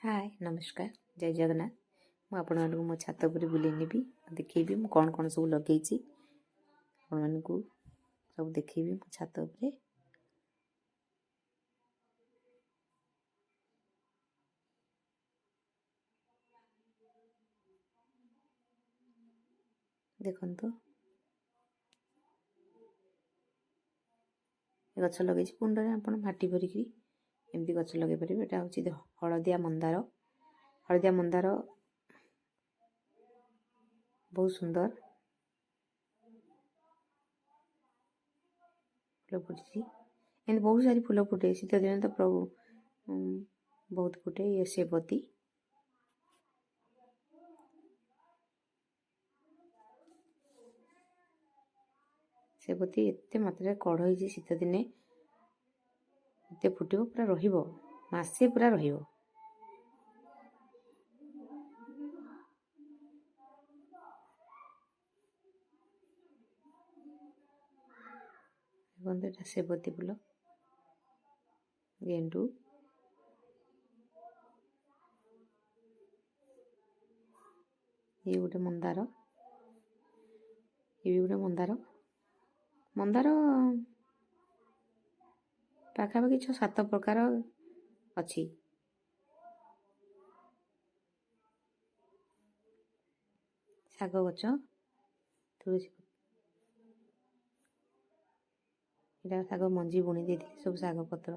ହାଏ, ନମସ୍କାର, ଜୟ ଜଗନ୍ନାଥ। ମୁଁ ଆପଣମାନଙ୍କୁ ମୋ ଛାତ ଉପରେ ବୁଲେଇ ନେବି, ଦେଖେଇବି ମୁଁ କ'ଣ କ'ଣ ସବୁ ଲଗେଇଛି। ଆପଣମାନଙ୍କୁ ସବୁ ଦେଖେଇବି ମୋ ଛାତ ଉପରେ। ଦେଖନ୍ତୁ, ଏ ଗଛ ଲଗେଇଛି। କୁଣ୍ଡରେ ଆପଣ ମାଟି ଭରିକିରି ଏମିତି ଗଛ ଲଗେଇ ପାରିବେ। ଏଇଟା ହେଉଛି ହଳଦିଆ ମନ୍ଦାର। ହଳଦିଆ ମନ୍ଦାର ବହୁତ ସୁନ୍ଦର ଫୁଲ ଫୁଟିଛି। ଏମିତି ବହୁତ ସାରି ଫୁଲ ଫୁଟେ। ଶୀତ ଦିନେ ତ ପ୍ରଭୁ ବହୁତ ଫୁଟେ। ଇଏ ସେବତୀ। ସେବତୀ ଏତେ ମାତ୍ରାରେ କଢ଼ ହେଇଛି, ଶୀତ ଦିନେ ଏତେ ଫୁଟିବ, ପୁରା ରହିବ, ମାସେ ପୁରା ରହିବ। ଦେଖନ୍ତୁ, ଏଇଟା ସେବତୀ ଫୁଲ। ଗେଣ୍ଡୁ, ଇଏ ଗୋଟେ ମନ୍ଦାର, ଇଏ ବି ଗୋଟେ ମନ୍ଦାର। ମନ୍ଦାର ପାଖାପାଖି 6-7 ପ୍ରକାର ଅଛି। ଶାଗ ଗଛ, ତୁଳସୀ। ଏଇଟା ଶାଗ ମଞ୍ଜି ବୁଣି ଦେଇଥିଲି, ସବୁ ଶାଗ ପତ୍ର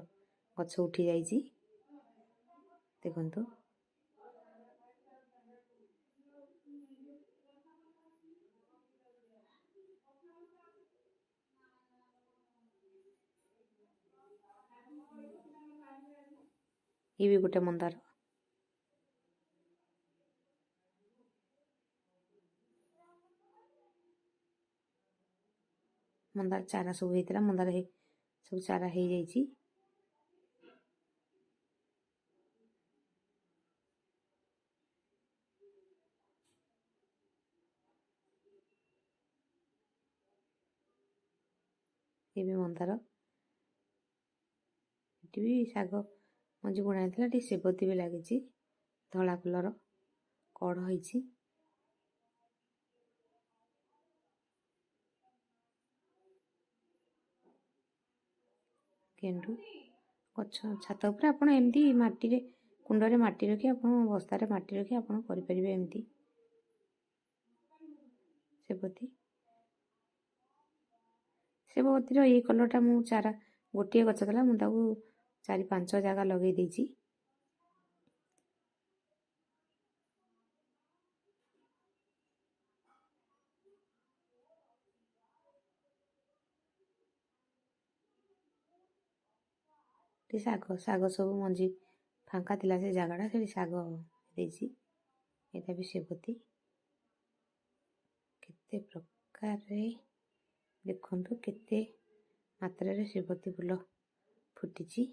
ଗଛ ଉଠି ଯାଇଛି। ଦେଖନ୍ତୁ, ଇଏ ବି ଗୋଟେ ମନ୍ଦାର। ମନ୍ଦାର ଚାରା ସବୁ ହେଇଥିଲା, ମନ୍ଦାର ହେଇ ସବୁ ଚାରା ହେଇଯାଇଛି। ଇଏ ବି ମନ୍ଦାର। ଏଠି ବି ଶାଗ ମଞ୍ଜି ବୁଣା ହେଇଥିଲା। ଏଠି ସେବତୀ ବି ଲାଗିଛି, ଧଳା କଲର କଢ଼ ହେଇଛି। ଗେଣ୍ଡୁ ଗଛ। ଛାତ ଉପରେ ଆପଣ ଏମିତି ମାଟିରେ, କୁଣ୍ଡରେ ମାଟି ରଖି, ଆପଣ ବସ୍ତାରେ ମାଟି ରଖି ଆପଣ କରିପାରିବେ ଏମିତି ସେବତୀ। ସେବତୀର ଏଇ କଲର୍ଟା ମୁଁ ଚାରା, ଗୋଟିଏ ଗଛ ଥିଲା, ମୁଁ ତାକୁ 4-5 ଜାଗା ଲଗେଇ ଦେଇଛି। ଶାଗ ଶାଗ ସବୁ ମଞ୍ଜି, ଫାଙ୍କା ଥିଲା ସେ ଜାଗାଟା, ସେଠି ଶାଗ ଦେଇଛି। ଏଇଟା ବି ସେବତୀ। କେତେ ପ୍ରକାରରେ ଦେଖନ୍ତୁ, କେତେ ମାତ୍ରାରେ ସେବତୀ ଫୁଲ ଫୁଟିଛି।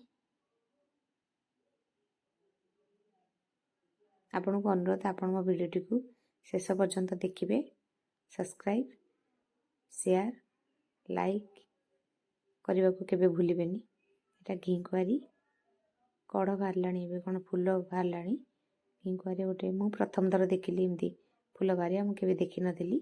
ଆପଣଙ୍କୁ ଅନୁରୋଧ, ଆପଣ ମୋ ଭିଡ଼ିଓଟିକୁ ଶେଷ ପର୍ଯ୍ୟନ୍ତ ଦେଖିବେ। ସବସ୍କ୍ରାଇବ୍, ସେୟାର, ଲାଇକ୍ କରିବାକୁ କେବେ ଭୁଲିବେନି। ଏଇଟା ଘିକୁଆଁରୀ କଢ଼ ବାହାରିଲାଣି, ଏବେ କ'ଣ ଫୁଲ ବାହାରିଲାଣି। ଘିକୁଆଁରୀ ଗୋଟେ ମୁଁ ପ୍ରଥମ ଥର ଦେଖିଲି ଏମିତି ଫୁଲ ବାହାରିବା, ମୁଁ କେବେ ଦେଖିନଥିଲି।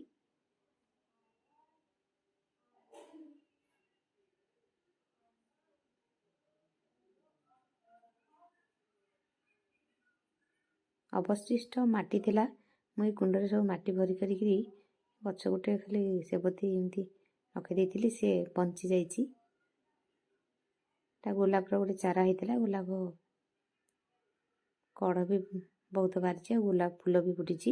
ଅବଶିଷ୍ଟ ମାଟି ଥିଲା, ମୁଁ ଏଇ କୁଣ୍ଡରେ ସବୁ ମାଟି ଭରି କରିକିରି ଗଛ ଗୋଟେ ଖାଲି ସେବତୀ ଏମିତି ରଖିଦେଇଥିଲି, ସେ ବଞ୍ଚି ଯାଇଛି। ଏଟା ଗୋଲାପର ଗୋଟେ ଚାରା ହେଇଥିଲା। ଗୋଲାପ କଢ଼ ବି ବହୁତ ବାହାରିଛି ଆଉ ଗୋଲାପ ଫୁଲ ବି ଫୁଟିଛି।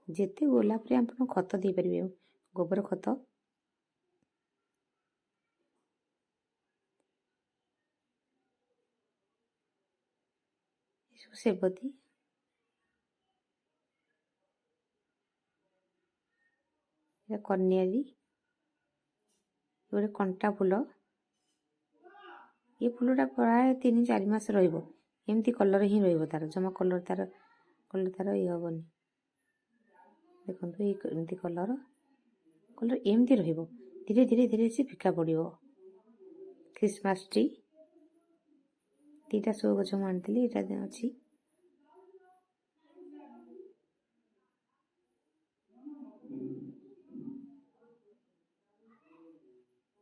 ଯେତେ ଗୋଲାପରେ ଆପଣ ଖତ ଦେଇପାରିବେ, ଗୋବର ଖତ। ଏସବୁ ସେବତୀ। ଏଇଟା କନିଆରୀ, ଗୋଟେ କଣ୍ଟା ଫୁଲ। ଏ ଫୁଲଟା ପ୍ରାୟ 3-4 ମାସ ରହିବ, ଏମିତି କଲର୍ ହିଁ ରହିବ ତାର, ଜମା କଲର୍ ତାର ଇଏ ହେବନି। ଦେଖନ୍ତୁ, ଏଇ ଏମିତି କଲର୍ କଲର୍ ଏମିତି ରହିବ, ଧୀରେ ଧୀରେ ଧୀରେ ସେ ଫିକା ପଡ଼ିବ। Christmas tree. ଦୁଇଟା ଶୋ ଗଛ ମୁଁ ଆଣିଥିଲି, ଏଇଟା ଅଛି।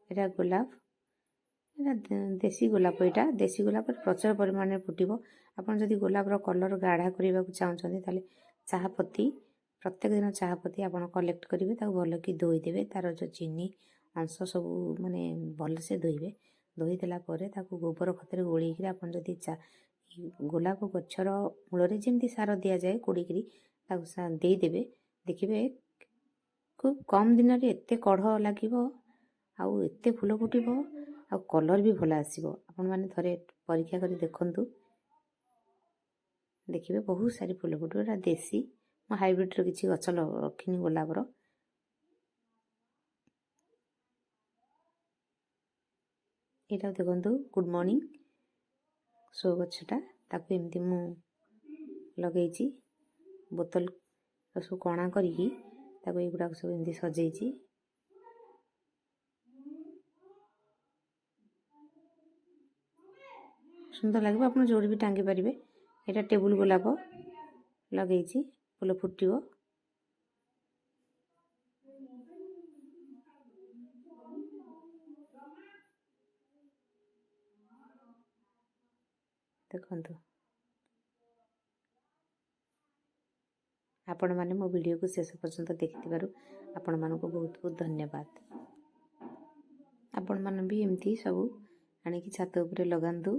ଏଇଟା ଗୋଲାପ, ଏଇଟା ଦେଶୀ ଗୋଲାପ। ଏଇଟା ଦେଶୀ ଗୋଲାପରେ ପ୍ରଚୁର ପରିମାଣରେ ଫୁଟିବ। ଆପଣ ଯଦି ଗୋଲାପର କଲର୍ ଗାଢ଼ା କରିବାକୁ ଚାହୁଁଛନ୍ତି, ତାହେଲେ ଚାହାପତି, ପ୍ରତ୍ୟେକ ଦିନ ଚାହାପତି ଆପଣ କଲେକ୍ଟ କରିବେ, ତାକୁ ଭଲକି ଧୋଇଦେବେ। ତା'ର ଯେଉଁ ଚିନି ଅଂଶ ସବୁ ମାନେ ଭଲସେ ଧୋଇବେ। ଧୋଇଦେଲା ପରେ ତାକୁ ଗୋବର ଖତରେ ଗୋଳେଇକିରି ଆପଣ ଯଦି ଚା ଗୋଲାପ ଗଛର ମୂଳରେ ଯେମିତି ସାର ଦିଆଯାଏ, କୋଡ଼ିକିରି ତାକୁ ଦେଇଦେବେ, ଦେଖିବେ ଖୁବ୍ କମ୍ ଦିନରେ ଏତେ କଢ଼ ଲାଗିବ ଆଉ ଏତେ ଫୁଲ ଫୁଟିବ ଆଉ କଲର୍ ବି ଭଲ ଆସିବ। ଆପଣମାନେ ଥରେ ପରୀକ୍ଷା କରି ଦେଖନ୍ତୁ, ଦେଖିବେ ବହୁତ ସାରି ଫୁଲ ଫୁଟିବ। ଏଇଟା ଦେଶୀ, ମୁଁ ହାଇବ୍ରିଡ଼ର କିଛି ଗଛ ରଖିନି ଗୋଲାପର। ଏଇଟା ଦେଖନ୍ତୁ, ଗୁଡ଼୍ ମର୍ଣ୍ଣିଂ ଶୋ ଗଛଟା, ତାକୁ ଏମିତି ମୁଁ ଲଗେଇଛି। ବୋତଲ ସବୁ କଣା କରିକି ତାକୁ ଏଇଗୁଡ଼ାକ ସବୁ ଏମିତି ସଜେଇଛି। ସୁନ୍ଦର ଲାଗିବ, ଆପଣ ଯେଉଁଠି ବି ଟାଙ୍ଗି ପାରିବେ। ଏଇଟା ଟେବୁଲ୍ ଗୋଲାପ ଲଗେଇଛି, ଫୁଲ ଫୁଟିବ। ଦେଖନ୍ତୁ, ଆପଣମାନେ ମୋ ଭିଡ଼ିଓକୁ ଶେଷ ପର୍ଯ୍ୟନ୍ତ ଦେଖିଥିବାରୁ ଆପଣମାନଙ୍କୁ ବହୁତ ବହୁତ ଧନ୍ୟବାଦ। ଆପଣମାନେ ବି ଏମିତି ସବୁ ଆଣିକି ଛାତ ଉପରେ ଲଗାନ୍ତୁ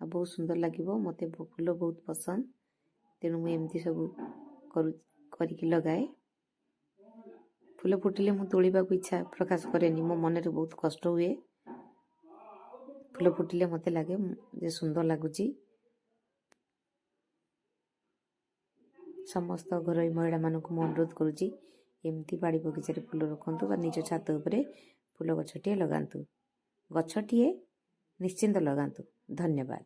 ଆଉ ବହୁତ ସୁନ୍ଦର ଲାଗିବ। ମୋତେ ଫୁଲ ବହୁତ ପସନ୍ଦ, ତେଣୁ ମୁଁ ଏମିତି ସବୁ କରିକି ଲଗାଏ। ଫୁଲ ଫୁଟିଲେ ମୁଁ ତୋଳିବାକୁ ଇଚ୍ଛା ପ୍ରକାଶ କରେନି, ମୋ ମନରେ ବହୁତ କଷ୍ଟ ହୁଏ। ଫୁଲ ଫୁଟିଲେ ମୋତେ ଲାଗେ ଯେ ସୁନ୍ଦର ଲାଗୁଛି। ସମସ୍ତ ଘରୋଇ ମହିଳାମାନଙ୍କୁ ମୁଁ ଅନୁରୋଧ କରୁଛି, ଏମିତି ବାଡ଼ି ବଗିଚାରେ ଫୁଲ ରଖନ୍ତୁ ବା ନିଜ ଛାତ ଉପରେ ଫୁଲ ଗଛଟିଏ ଲଗାନ୍ତୁ, ଗଛଟିଏ ନିଶ୍ଚିନ୍ତ ଲଗାନ୍ତୁ। ଧନ୍ୟବାଦ।